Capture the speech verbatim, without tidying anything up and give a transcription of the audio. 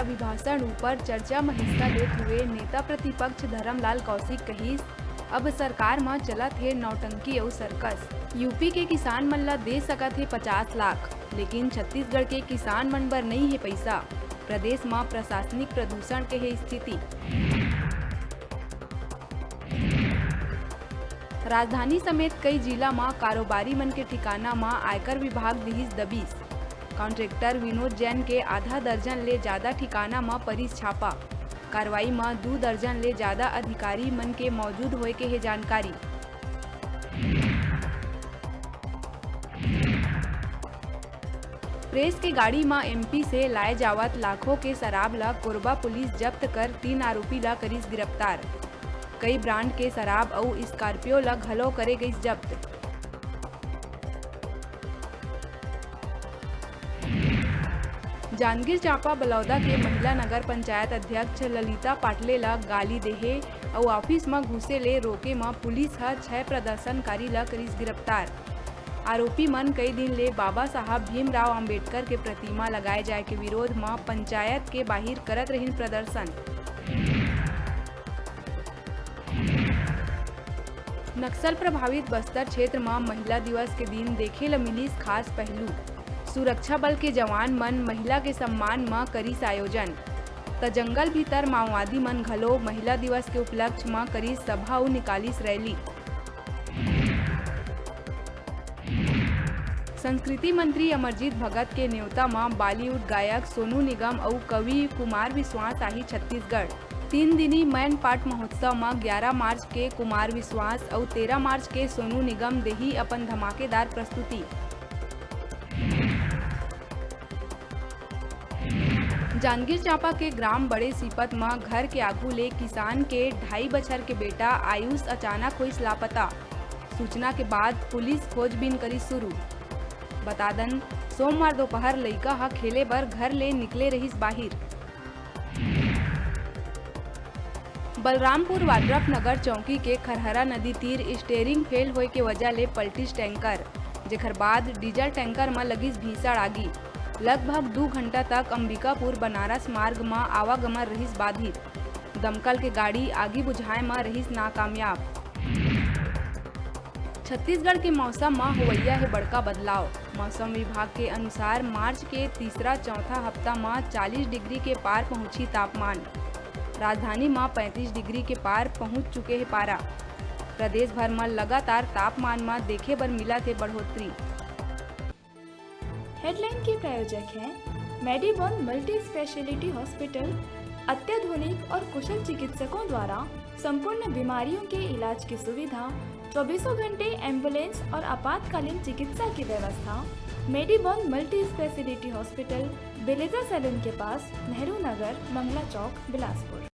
अभिभाषण ऊपर चर्चा म हिस्सा लेत हुए नेता प्रतिपक्ष धरमलाल कौशिक कहिस, अब सरकार म चलत हे नौटंकी अउ सर्कस। यूपी के किसान मन ल दे सकत हे पचास लाख, लेकिन छत्तीसगढ़ के किसान मन बर नइ हे पइसा। प्रदेश म प्रशासनिक प्रदूषण के हे स्थिति। राजधानी समेत कई जिला म कारोबारी मन के ठिकाना म आयकर विभाग दिहिस दबिश। कॉन्ट्रैक्टर विनोद जैन के आधा दर्जन ले जादा ठिकाना म परिस छापा। कार्रवाई म दू दर्जन ले जादा अधिकारी मन के मौजूद होए के हे जानकारी। प्रेस के गाड़ी म एमपी से लाए जावत लाखों के शराब ल कोरबा पुलिस जब्त कर तीन आरोपी ल करिस गिरफ्तार। कई ब्रांड के शराब अउ स्कॉर्पियो ल घलो करे गइस जब्त। जांजगीर चांपा बलौदा के महिला नगर पंचायत अध्यक्ष ललिता पाटले ल गाली देहे अउ ऑफिस म घुसे ले रोके म पुलिस ह छह प्रदर्शनकारी ल करिस गिरफ्तार। आरोपी मन कई दिन ले बाबा साहब भीमराव अंबेडकर के प्रतिमा लगाए जाए के विरोध म पंचायत के बाहिर करत रहिन प्रदर्शन। नक्सल प्रभावित बस्तर क्षेत्र म महिला दिवस के दिन देखे ल मिलिस खास पहलू। सुरक्षा बल के जवान मन महिला के सम्मान म करिस आयोजन। त जंगल भीतर माओवादी मन घलो महिला दिवस के उपलक्ष्य म करिस सभा अउ निकालिस रैली। संस्कृति मंत्री अमरजीत भगत के नेवता म बॉलीवुड गायक सोनू निगम अउ कवि कुमार विश्वास आही छत्तीसगढ़। तीन दिनी मैनपाट महोत्सव म ग्यारा मार्च के कुमार विश्वास अउ तेरा मार्च के सोनू निगम देही अपन धमाकेदार प्रस्तुति। जांजगीर चांपा के ग्राम बड़े सीपत म घर के आगू ले किसान के ढाई बछर के बेटा आयुष अचानक होइस लापता। सूचना के बाद पुलिस खोजबीन करिस शुरू। बता दन, सोमवार दोपहर लइका ह खेले बर घर ले निकले रहिस बाहिर। बलरामपुर वाड्रफ नगर चौकी के खरहरा नदी तीर स्टेयरिंग फेल होए के वजह ले पलटिस टैंकर, जेखर बाद डीजल टैंकर म लगिस भीषण आगी। लगभग दू घंटा तक अंबिकापुर बनारस मार्ग म आवागमन रहिस बाधित। दमकल के गाड़ी आगी बुझाए म रहिस नाकामयाब। छत्तीसगढ़ के मौसम म होवइया हे बड़का बदलाव। मौसम विभाग के अनुसार मार्च के तीसरा चौथा हफ्ता म चालीस डिग्री के पार पहुंची तापमान। राजधानी म पैंतीस डिग्री के पार पहुंच चुके हे पारा। प्रदेश भर म लगातार तापमान म देखे बर मिलत हे बढ़ोतरी। हेडलाइन के प्रायोजक हैं मेडीबॉन मल्टी स्पेशलिटी हॉस्पिटल। अत्याधुनिक और कुशल चिकित्सकों द्वारा संपूर्ण बीमारियों के इलाज की सुविधा, चौबीसों घंटे एम्बुलेंस और आपातकालीन चिकित्सा की व्यवस्था। मेडीबॉन मल्टी स्पेशलिटी हॉस्पिटल, बेलेजा सैलून के पास, नेहरू नगर, मंगला चौक, बिलासपुर।